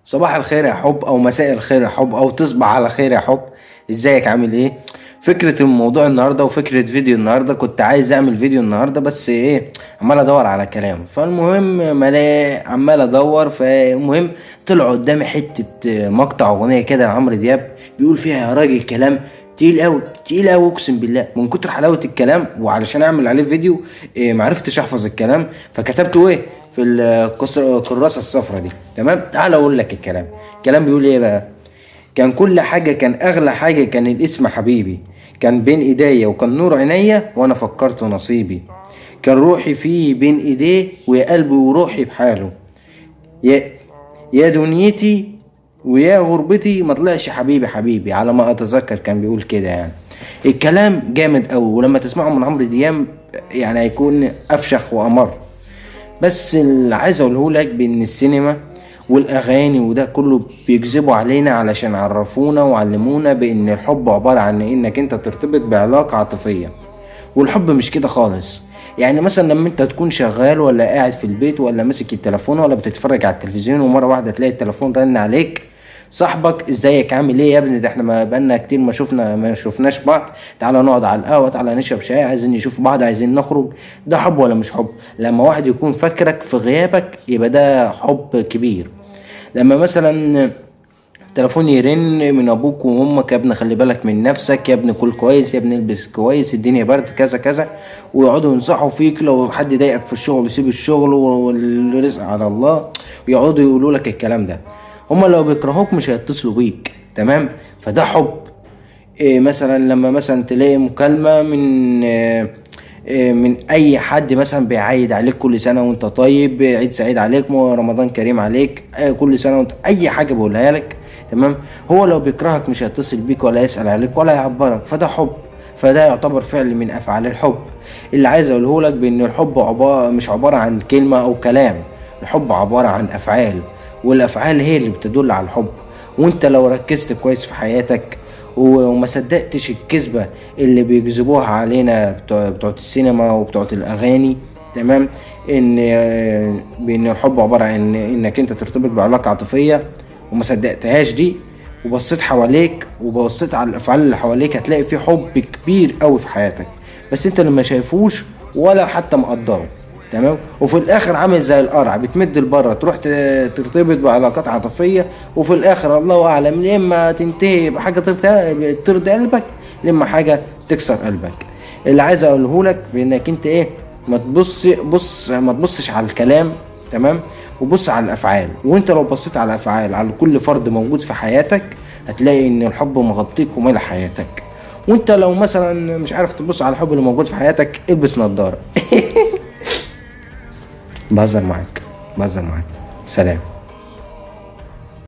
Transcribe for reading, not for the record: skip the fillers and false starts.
صباح الخير يا حب، او مساء الخير يا حب، او تصبح على خير يا حب. ازيك عامل ايه؟ فكرة الموضوع النهاردة وفكرة فيديو النهاردة، كنت عايز اعمل فيديو النهاردة بس ايه، عمال ادور على كلام. فالمهم عمال ادور، فالمهم طلع قدامي حتة مقطع اغنية كده لعمرو دياب بيقول فيها يا راجل كلام تقيل قوي، تقيل قوي اقسم بالله، من كتر حلاوة الكلام. وعلشان اعمل عليه فيديو إيه معرفتش احفظ الكلام، فكتبته ايه في الكراسة الصفرا دي. تمام، تعال اقول لك الكلام. الكلام بيقول ايه بقى؟ كان كل حاجة، كان اغلى حاجة، كان الاسم حبيبي، كان بين ايديا وكان نور عينيا، وانا فكرت نصيبي، كان روحي فيه بين ايديه، ويا قلبي وروحي بحاله، يا دنيتي ويا غربتي، ما طلعش حبيبي حبيبي. على ما اتذكر كان بيقول كده يعني. الكلام جامد قوي، ولما تسمعه من عمرو دياب يعني هيكون افشخ وامر. بس اللي عايز اقوله لك بان السينما والاغاني وده كله بيكذبوا علينا علشان عرفونا وعلمونا بان الحب عبارة عن انك انت ترتبط بعلاقة عاطفية، والحب مش كده خالص. يعني مثلا لما انت تكون شغال ولا قاعد في البيت ولا ماسك التليفون ولا بتتفرج على التلفزيون، ومرة واحدة تلاقي التليفون رن عليك، صاحبك ازيك عامل ايه يا ابني، ده احنا ما بقالنا كتير ما شفناش بعض، تعالى نقعد على القهوة، تعالى نشرب شاي، عايزين نشوف بعض، عايزين نخرج. ده حب ولا مش حب؟ لما واحد يكون فاكرك في غيابك يبقى ده حب كبير. لما مثلا تليفون يرن من ابوك وامك، يا ابني خلي بالك من نفسك، يا ابني كل كويس، يا ابني البس كويس، الدنيا برد، كذا كذا، ويقعدوا ينصحوا فيك، لو حد ضايقك في الشغل سيب الشغل والرزق على الله، ويقعدوا يقولوا لك الكلام ده. هما لو بيكرهوك مش هيتصلوا بيك. تمام، فده حب. إيه مثلا لما مثلا تلاقي مكالمة من إيه من اي حد مثلا بيعيد عليك، كل سنة وانت طيب، عيد سعيد عليك، رمضان كريم عليك، كل سنة وانت، اي حاجة بقولها لك. تمام، هو لو بيكرهك مش هيتصل بيك ولا يسأل عليك ولا يعبرك، فده حب. فده يعتبر فعل من افعال الحب. اللي عايز اقوله لك بان الحب مش عبارة عن كلمة او كلام، الحب عبارة عن افعال، والافعال هي اللي بتدل على الحب. وانت لو ركزت كويس في حياتك وما صدقتش الكذبة اللي بيكذبوها علينا بتوع السينما وبتوع الاغاني، تمام، بان الحب عبارة عن انك انت ترتبط بعلاقة عاطفية، وما صدقتهاش دي، وبصيت حواليك وبصيت على الافعال اللي حواليك، هتلاقي في حب كبير قوي في حياتك، بس انت اللي ما شايفوش ولا حتى مقدره. تمام، وفي الاخر عامل زي القرع، بتمد لبره، تروح ترتبط بعلاقات عاطفية، وفي الاخر الله اعلم، يا اما تنتهي بحاجة ترضي قلبك، يا اما حاجة تكسر قلبك. اللي عايز اقوله لك بانك انت ايه، ما تبص، بص، ما تبصش على الكلام، تمام، وبص على الافعال. وانت لو بصيت على الافعال على كل فرد موجود في حياتك، هتلاقي ان الحب مغطيك ومالي حياتك. وانت لو مثلا مش عارف تبص على الحب اللي موجود في حياتك، البس نظارة. بهزر معاك، بهزر معاك. سلام.